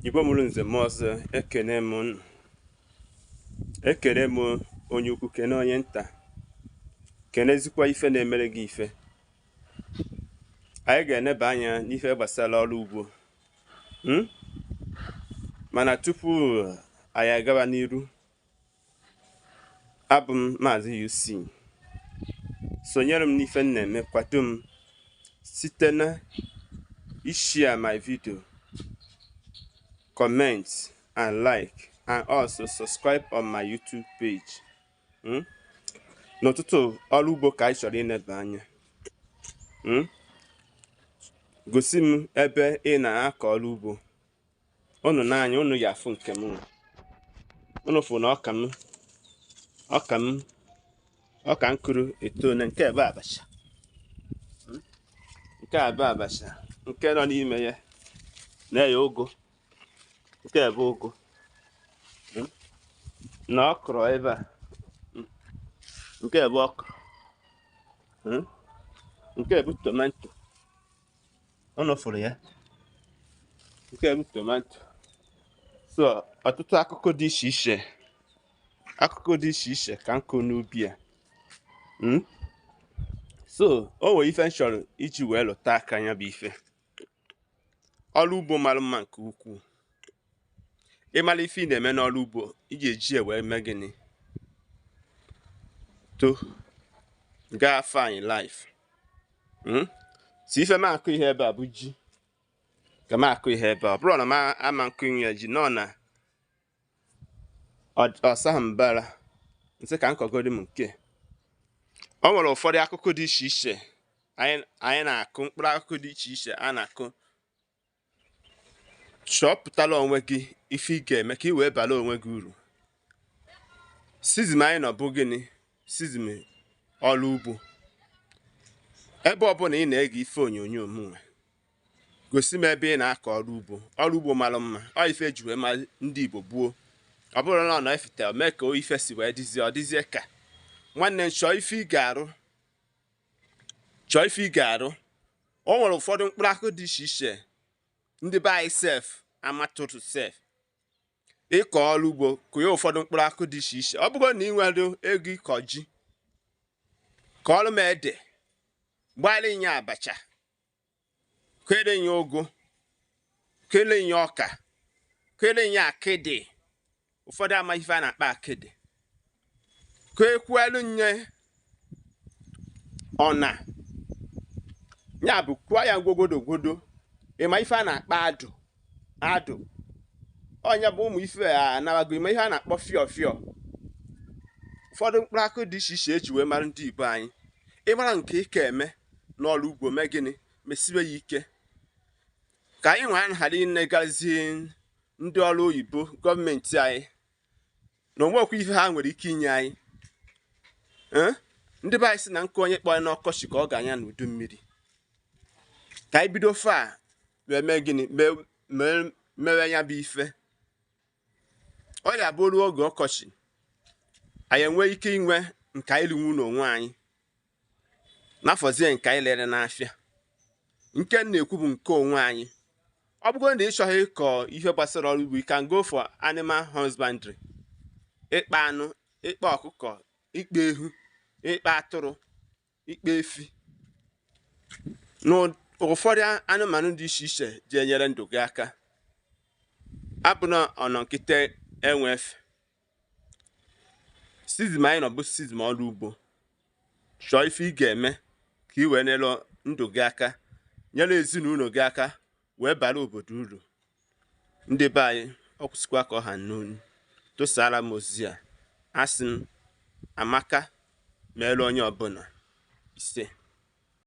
Igbo mụrụ nze m ọzọ, ekene m unu. Ekene m onye ukwu, kene onye nta, kenezikwa ife na-emere gị ife. Anyị ga-eneba anya n'ife gbasara ọrụ ugbo. Mana tupu anyị agaba n'iru, abụ m Maazị UC. Sonyere m n'ife m na-eme, kwado m site na ishare my video, comment and like, and also subscribe on my YouTube page. N'ụtụtụ, ọrụ ugbo ka anyị chọrọ ineba anya. Gosi m ebe ị na-akọ ọrụ ugbo. Unu n'anya unu ya afụ nke m. Unu fụ na ọka m, ọka m, ọka nkụrụ etone. Nke ebe abacha, nke ebe abacha, nke nọ n'ime ya na-eye ụgụ, nke ebe ụgụ na ọkrọ ebe a, nke ebe ọkrọ, nke bụ tomato. Unu fụrụ ya, nke bụ tomato. So ọtụtụ akụkụ dị iche iche, akụkụ dị iche iche ka nkụ n'ubi a. So o nwere ife m chọrọ iji wee lụta aka ya bụ ife ọrụ ugbo mara mma nke ukwuu. Ịmara ife ị na-eme n'ọrụ ugbo, ị ga-eji ya wee mee gịnị? To gaa fine life. Si ife m akụ ihe ebe a bụ ji ka m akụ ihe ebe a. Ọ bụrụ na m ama nkụ ya ji nọ na ọsaghị mbara nsị ka nkọgodi m nke o nwere ụfọdụ akụkụ dị iche iche anyị na-akụ, mkpụrụ akụkụ dị iche iche a na-akụ. Chọpụtala onwe gị ife ị ga-eme ka ị wee bara onwe gị uru. Season anyị nọ bụ gịnị? Season ọrụ ugbo. Ebe ọbụla ị na-ege ife onyonyo m nwe, gosi m ebe ị na-akọ ọrụ ugbo. Ọrụ ugbo mara mma, ọ ife eji wee mara ndị Igbo gbuo. Ọ bụrụ na ọ nọ efite mee ka ife si wee dịzie, ọ dịzie ka nwanne m. Chọọ ife ị ga-arụ, chọọ ife ị ga-arụ. O nwere ụfọdụ mkpụrụ akụkụ dị iche iche ndị be anyị sef amatụtụ sef. Ịkọ ọrụ ugbo, kụnye ụfọdụ mkpụrụ akụkụ dị iche iche. Ọ bụrụ na ị nwere ego ịkọ ji, kọọrọ m ede, gbara nye abacha, kere nye ụgụ, kere nye ọka, kere nye akịdị. Ụfọdụ amaghị ife a na-akpa akịdị. Ka ekwuelu nye ọna ya bụ kwuo ya gwogodogwodo. Ịma ife a na-akpa adụ? Adụ ọnya bụ ụmụ ife a anabago. Ịma ihe a na-akpọ fịọ fịọ? Ụfọdụ mkpụrụ akụ dị iche iche eji wee mara ndị Igbo anyị. Ịmara nke ị ka eme n'ọrụ ugbo, mee gịnị? Mesiwe ya ike ka anyị nwee ghara inegazi ndị ọrụ oyibo, gọọmenti anyị na onwekwa ife ha nwere ike inye anyị. Ndị be anyị sị na nkụ onye kpọrọ n'ọkọchị ka ọ ga-anya n'udu mmiri. Ka anyị bido fa wee mee gịnị? Mewe ya bụ ife. Ọ ya bụ ruo oge ọkọchị, anyị enwee ike inwe nke anyị rinwu n'onwe anyị n'afọzie nke anyị lere n'afịa. Nke m na-ekwu bụ nke onwe anyị. Ọ bụrụ na ị chọghị ịkọ ihe gbasara ọrụ ugbo, you can go for animal husbandry, ịkpa anụ, ịkpa ọkụkọ, ịkpa ehu, ịkpa atụrụ, ịkpa efi na ụfọdụ anụmanụ dị iche iche ji enyere ndụ gị aka. Abụna ọnọ nkịta enwe efe. Season anyị nọ bụ season ọrụ ugbo. Chọọ ife ị ga-eme ka ị wee nyere ndụ gị aka, nyere ezinụlọ gị aka, wee bara obodo uru. Ndị be anyị, ọ kwụsịkwa ka ọ ha n'onu. Tụsara m ozi a. Asị m amaka meere onye ọbụla. Ise.